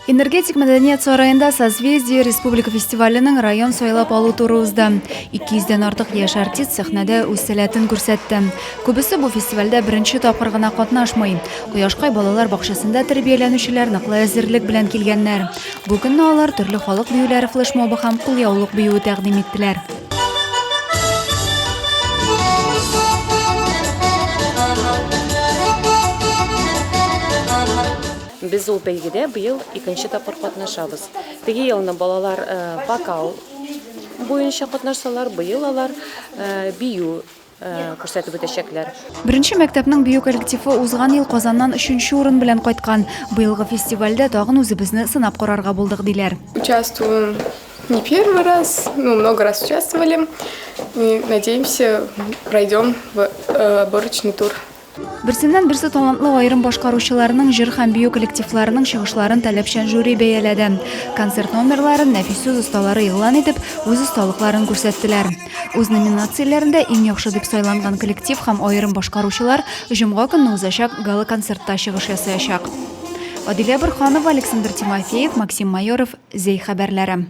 Энергетик мәдәният сараенда Созвездие республика фестиваленең район сайлап алу туры узды. 200 дән артык яшь артист сәхнәдә үз сәләтен күрсәтте. Күбесе бу фестивальдә беренче тапкыр гына катнашмый. Кояшкай балалар бакчасында тәрбияләнүчеләр ныклы әзерлек белән килгәннәр. Бу көнне алар төрле халык биюләре флешмобы һәм кулъяулык биюе тәкъдим иттеләр. Без ул бәйгедә быел икенче тапкыр катнашабыз. Теге елны балалар вокал буенча катнашсалар, быел алар бию күрсәтеп үтәчәкләр. Беренче мәктәпнең бию коллективы узган ел Казаннан өченче урын белән кайткан. Быелгы фестивальдә тагын үзебезне сынап карарга булдык, диләр. Участвуем не первый раз, ну, много раз участвовали. И надеемся, пройдем в отборочный тур. Берсеннән-берсе талантлы аерым башкаручыларның, җыр һәм бию коллективларының чыгышларын таләпчән жюри бәяләде. Концерт номерларын нәфис сүз осталары игълан итеп, үз осталыкларын күрсәттеләр. Үз номинацияләрендә иң яхшы дип сайланган коллектив һәм аерым башкаручылар җомга көнне узачак гала-концертта чыгыш ясаячак. Адилә Борһанова, Александр Тимофеев, Максим Майоров, Зәй хәбәрләре.